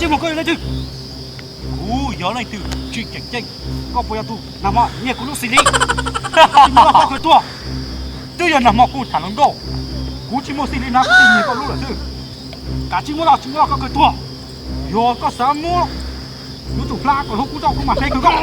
Koj yog leej twg? Kuv yog leej twg tsis tseem ceeb, koj puas yog tus nag hmo nyiag kuv lub xis li? Tsis muaj koj kawg tuag. Twb yog nag hmo kuv tham hluas nkauj, kuv tsis muaj xis li na, kuv thiaj nyiag koj lub lawm xwb. Kav tsij muab los, tsis muab los koj kawg tuag. Yog koj xav muab kuv tus hlab kom hlub kuv rau kuv mam hle kawg koj.